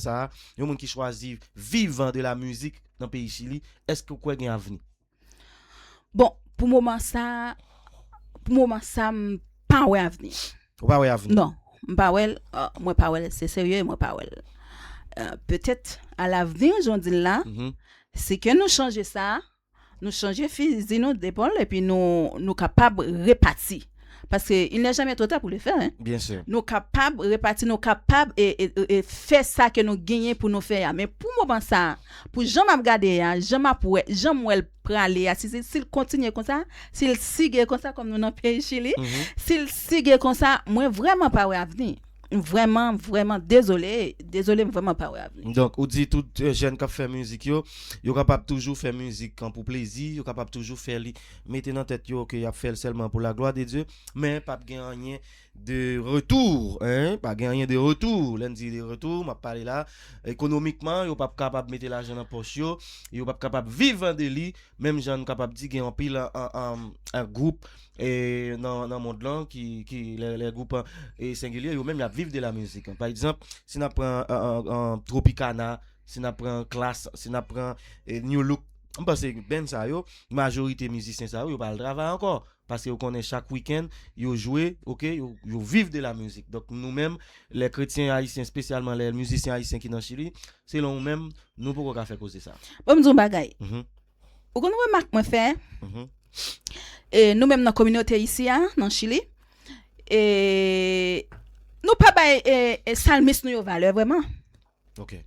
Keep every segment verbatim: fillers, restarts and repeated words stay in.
sa, yon moun ki chwazi vivan de la mizik nan peyi Chili, èske w kwè gen avni? Bon, pou moman sa, pou moman sa, m pa wè avni. Ou pa wè avni? Non, m pa wè l, euh, mwen pa wè l, se serye, mwen pa wè l. Euh, petèt, à l'avenir, jan w di l la, si ke nou chanje sa, nou chanje fizi nou depòl, epi nou, nou kapab repati. Paske il n'est jamais trop tard pour le faire, hein. Bien sûr. Nou kapab repati, nou kapab e, e, e, e fè sa ke nou genyen pou nou fè a. Men pou moman sa, pou jan m ap gade a, jan m ap wè, jan m wè l prale a, si, si, si l kontinye konsa, si l sige konsa, kòm nou nan peyi Chili, si l sige konsa, mwen vrèman pa wè avni. M vrèman, vrèman dezole, dezole, m vrèman pa wè avni. Donk, ou di tout, euh, jèn k ap fè mizik yo, yo kapab toujou fè mizik an pou plezi, yo kapab toujou fè li, mete nan tèt yo ke y ap fè l sèlman pou la gloire de Dieu, men p ap gen anyen de retour, hein, pa gen anyen de retour. Lè n di de retour, m ap pale la, ekonomikman, yo p ap kapab mete lajan nan pòch yo, yo p ap kapab viv de li, menm jan n kapab di gen anpil an, an, an, an gwoup, e, nan, nan mond lan ki, ki lè, lè gwoup an, e, sengilye, yo menm y ap viv de la mizik. Pa egzanp, si n ap pran an, an, an Tropicana, si n ap pran Klass, si n ap pran, e, New Look, m panse band sa yo, majorite mizisyen sa yo, yo pa al travay ankò. Paske yo konnen chak wikenn, yo jwe, oke, yo, yo viv de la mizik. Donk, nou menm, lè kretyen ayisyen, espesyalman lè mizisyen ayisyen ki nan Chili, selon ou menm, nou poko ka fè koze sa. Bon, m di yon bagay. Ou konn remak mwen fè? E, nou menm nan kominote isi a, nan Chili, e, nou pa bay, e, e, salmis nou yo valè vrèman. Ok.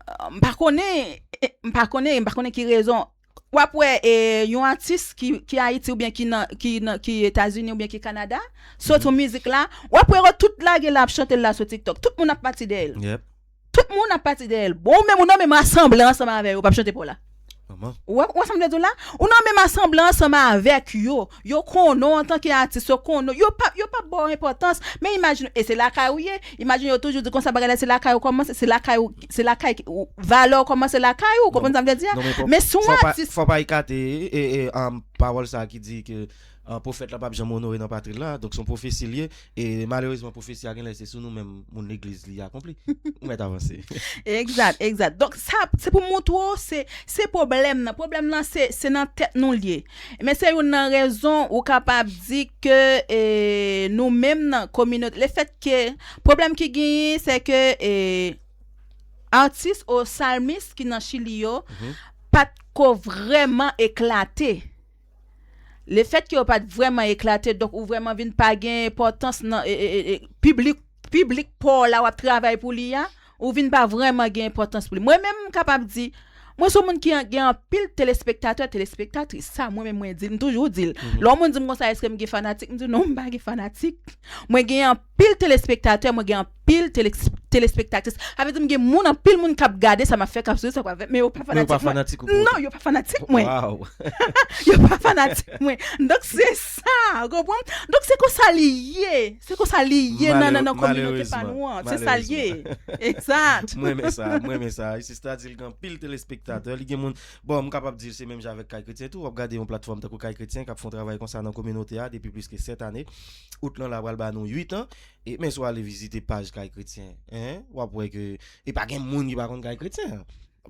Euh, m pa konnen, eh, m pa konnen, m pa konnen ki rezon. W ap wè, eh, yon atis ki, ki Ayiti oubyen ki nan, ki nan, ki Etazini oubyen ki Kanada, sot yon mizik la, w ap wè yo tout lage la ap chante l la sou TikTok. Tout moun ap pati dèyè l. Yep. Tout moun ap pati dèyè l. Bon, ou menm, ou nan menm asanble ansanm avè yo, w ap chante pou w la. Manman. Ou wè, ou wè sa m vle di w la? Ou nan menm asanble ansanm avèk yo. Yo konnen w antanke atis, yo konnen w. Yo p ap, yo p ap ba w enpòtans. Men imajine, e se lakay ou ye. Imajine yo toujou di konsa bagay la, se lakay ou kòmanse, se lakay ou, se lakay ki, ou, valè w kòmanse lakay ou, ou konprann sa m vle di a? Non, men fò, men si yon fò pa, atis fò pa ekate, e, e, e, um, pawòl sa ki di ke, uh, pwofèt la p ap janm onore nan patri l la. Donk, se yon pwofesi l ye. E malerezman, pwofesi a genlè se sou nou menm, moun legliz li akonpli. Ou mèt avanse. Egzat, egzat. Donk, sa, se pou montre w, se, se pwoblèm nan. Pwoblèm nan, se, se nan tèt nou l ye. Men se youn nan rezon ou kapab di ke, e, nou menm nan kominote, lefètke, pwoblèm ki genyen, se ke, e, atis ou salmis ki nan Chili yo, pa t ko vrèman eklate. Lefètke yo pa t vrèman eklate, donk ou vrèman vin pa gen enpòtans nan, e, e, e, e, piblik, piblik pa w la w ap travay pou li a, ou vin pa vrèman gen enpòtans pou li. Mwen menm, m kapab di, mwen se yon moun ki an, gen anpil telespektatè, telespektatris. Sa, mwen menm, mwen di l, m toujou di l. Lè yon moun di m konsa, èske m gen fanatik? M di, non, m pa gen fanatik. Mwen gen anpil telespektatè, mwen gen anpil tele-, telespektatris. Sa vle di m gen moun, anpil moun k ap gade sa m ap fè, k ap swiv sa m ap fè, men yo pa fanatik mwen. Men yo pa fanatik ou? Non, yo pa fanatik mwen. Wow. Yo pa fanatik mwen. Donk, se sa, ou konprann? Donk, se konsa li ye. Se konsa li ye nan, nan, nan kominote pa nou an. Se sa li ye. Egzat. Mwen renmen sa, mwen renmen sa. Sista di l gen anpil telespektatè, li gen moun. Bon, m kapab di l se menm jan avèk Kay Kretyen tou. W ap gade yon platfòm tankou Kay Kretyen k ap fè yon travay konsa nan kominote a depi plis ke sèt ane. Out lan la pral ba nou uit an. E, men si w ale vizite paj Kay Kretyen, en, w ap wè ke e pa gen moun ki pa konn Kay Kretyen.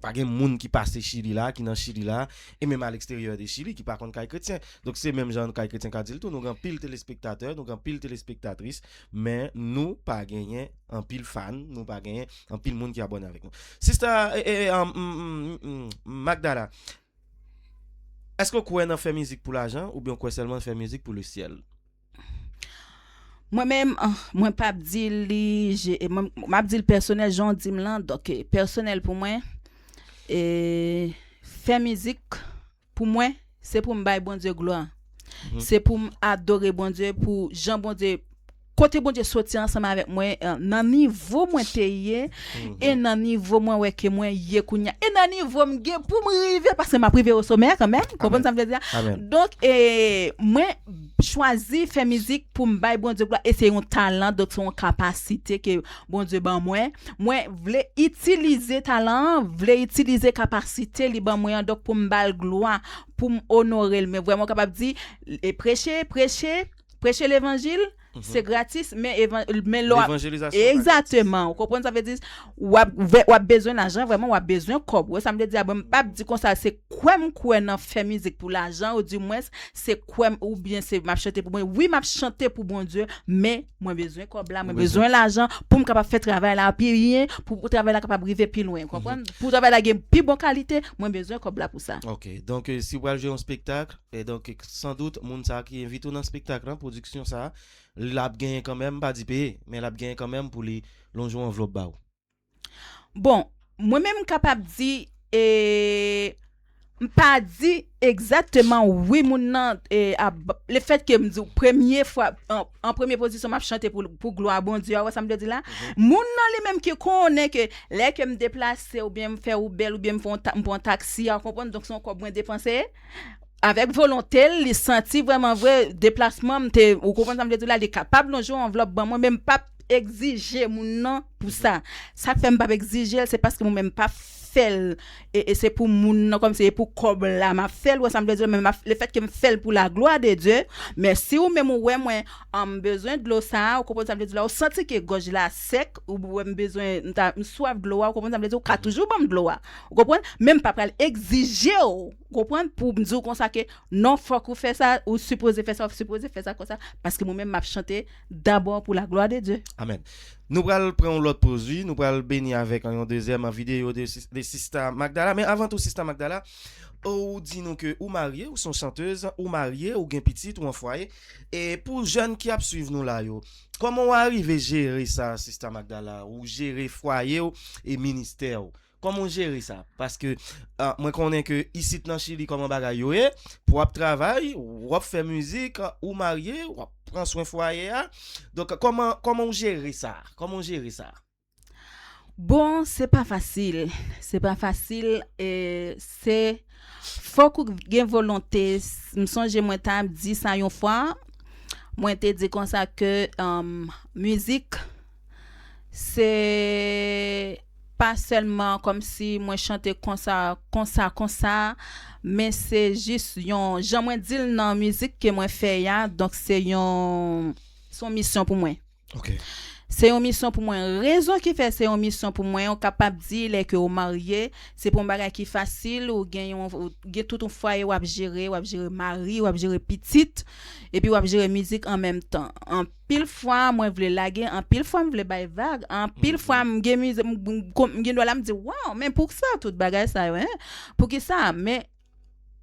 Pa gen moun ki pase Chili la, ki nan Chili la, e menm aleksteryè de Chili, ki pa konn Kay Kretyen. Donk, se menm jan Kay Kretyen ka di l tou, nou gen anpil telespektatè, nou gen anpil telespektatris, men nou pa genyen anpil fan, nou pa genyen anpil moun ki abòne avèk nou. Sista, e, e, e, um, mm, mm, mm, Magdala, èske w kwè nan fè mizik pou lajan oubyen w kwè sèlman fè mizik pou le syèl? Mwen menm, ah, mwen p ap di li, je, mwen, m ap di l pèsonèl, jan w di m lan. Donk, eh, pèsonèl pou mwen, eh, fè mizik, pou mwen, se pou m bay Bondye glwa. Se pou m adore Bondye, pou jan Bondye, kote Bondye soti ansanm avèk mwen, eh, nan nivo mwen te ye, e nan nivo mwen wè ke mwen ye kounye a, e nan nivo m gen pou m rive, paske m ap rive o somè kanmenm, konprann sa m vle di a? Donk, e, mwen chwazi fè mizik pou m bay Bondye glwa, e se yon talan, donk se yon kapasite ke Bondye ban mwen. Mwen vle itilize talan an, vle itilize kapasite li ban mwen an, donk pou m ba l glwa, pou m onore l. Men vrèman, w kapab di, e preche, preche, preche levanjil, se gratis, men, evan- men lè w ap- Levanjelizasyon pa gratis. Egzakteman, ou konprann sa vle di, w ap, w ap bezwen lajan, vrèman, w ap bezwen kòb. Ou wè sa m vle di a? Bon, m p ap di konsa, se kwè m kwè nan fè mizik pou lajan, ou di mwens, se kwè m, oubyen se m ap chante pou mwen. Wi, m ap chante pou Bondye, men mwen bezwen kòb la, mwen bezwen lajan pou m kapab fè travay la pi byen, pou, pou travay la kapab rive pi lwen, konprann? Pou travay la gen pi bon kalite, mwen bezwen kòb la pou sa. Ok, donk, eh, si w pral jwe yon spektak, e donk, san dout, moun sa ki envite w nan spektak lan, pwodiksyon sa, l ap genyen kanmenm, m pa di peye, men l ap genyen kanmenm pou li lonje yon anvlòp ba w. Bon, mwen menm m kapab di, e, m pa di egzakteman wi moun nan, e, ap, lefètke m di w premye fwa, an, an premye pozisyon m ap chante pou, pou glwa Bondye a, ou wè sa m vle di la? Moun nan li menm ki konnen ke lè ke m deplase oubyen m fè Uber oubyen m fè yon ta- m pran yon taksi a, ou konprann? Donk se yon kòb mwen depanse. Avèk volonte l, li santi vrèman vre deplasman m te, ou konprann sa m vle di w la, li kapab lonje yon anvlòp ban mwen, men m p ap egzije moun nan pou sa. Sa k fè m p ap egzije l, se paske mwen menm m p ap fè l, e, e se pou moun nan, kòmsi e pou kòb la m ap fè l, ou wè sa m vle di w la, men m ap- lefètke m fè l pou la glwa de Dye, men si ou menm ou wè mwen, an, m bezwen dlo sa a, ou konprann sa m vle di w la, ou santi ke gòj la sèk, ou wè m bezwen, m ta- m swaf dlo a, ou konprann sa m vle di w, ou ka toujou ban m dlo a, ou konprann, men m pa pral egzije w, ou konprann, pou m di w konsa ke non, fòk ou fè sa, ou sipoze fè sa, ou sipoze fè sa konsa, paske mwen menm m ap chante dabò pou la glwa de Dye. Amèn. Nou pral pran yon lòt poz, wi. Nou pral beni avèk yon dezyèm videyo de, sis- de Sista Magdala. Men avan tou, Sista Magdala, ou di nou ke ou marye, ou se yon chantèz, ou marye, ou gen pitit, ou an fwaye. E pou jèn ki ap swiv nou la yo, kòman w arive jere sa, Sista Magdala? Ou jere fwaye w e ministè w? Kòman w jere sa? Paske, ah, mwen konnen ke isit nan Chili, kòman bagay yo ye, pou w ap travay, w ap fè mizik, ou marye, w ap pran swen fwaye a. Donk, kòman, kòman w jere sa? Kòman w jere sa? Bon, se pa fasil. Se pa fasil. E se, fòk ou gen volonte. S- M sonje mwen t ap di sa yon fwa. Mwen te di konsa ke, um, mizik, se pa sèlman kòmsi mwen chante konsa, konsa, konsa, men se jis yon, jan mwen di l nan mizik ke mwen fè a, donk se yon, se yon misyon pou mwen. Ok. Se yon misyon pou mwen. Rezon ki fè se yon misyon pou mwen, ou kapab di, lè ke ou marye, se pa yon bagay ki fasil, ou gen yon, ou gen tout yon fwaye w ap jere, w ap jere mari, w ap jere pitit, epi w ap jere mizik an menm tan. Anpil fwa, mwen vle lage, anpil fwa, m vle bay vag, anpil fwa, m gen mizik, m, m, m, m gen dwa la, m di, waw, men poukisa tout bagay sa yo, en? Poukisa? Men,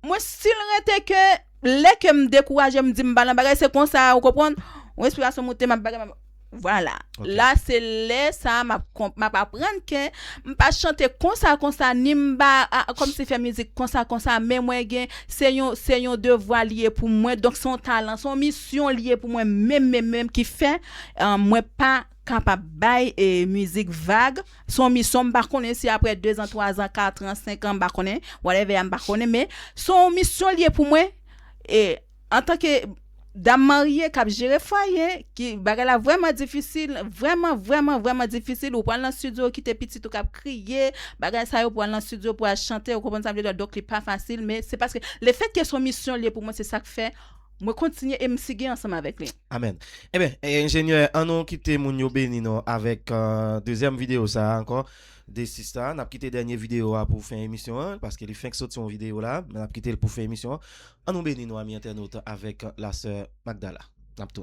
mwen still rete ke lè ke m dekouraje, m di m pa nan bagay, se konsa, ou konprann? Yon enspirasyon moute, m ap bagay, m ap, vwala. Ok. La, se lè sa, m ap konp- m ap aprann ke m pa chante konsa, konsa, ni m pa, a, kòmsi fè mizik konsa, konsa, men mwen gen, se yon, se yon devwa li ye pou mwen, donk se yon talan, se yon misyon li ye pou mwen, menm, menm, menm, ki fè, eh, mwen pa kapab bay, eh, mizik vag. Se yon misyon, m pa konnen si apre de zan, twa zan, kat an, senk an, m pa konnen, whatever, m pa konnen, men se yon misyon li ye pou mwen. E antanke dam marye k ap jere fwaye, ki bagay la vrèman difisil, vrèman, vrèman, vrèman difisil, ou pral nan estidyo, kite pitit ou k ap kriye, bagay sa yo, pou al nan estidyo, pou al chante, ou konprann sa m vle di, donk li pa fasil, men se paske lefètke se yon misyon li ye pou mwen, se sa k fè mwen kontinye e m sige ansanm avèk li. Amèn. Eben, enjenyè, an nou kite moun yo beni nou avèk, euh, dezyèm videyo sa a ankò de Sista. N ap kite dènye videyo a pou fen emisyon an, paske li fenk soti yon videyo la, men n ap kite l pou fen emisyon an. An nou beni nou, ami entènot, avèk la sè Magdala. N ap tou-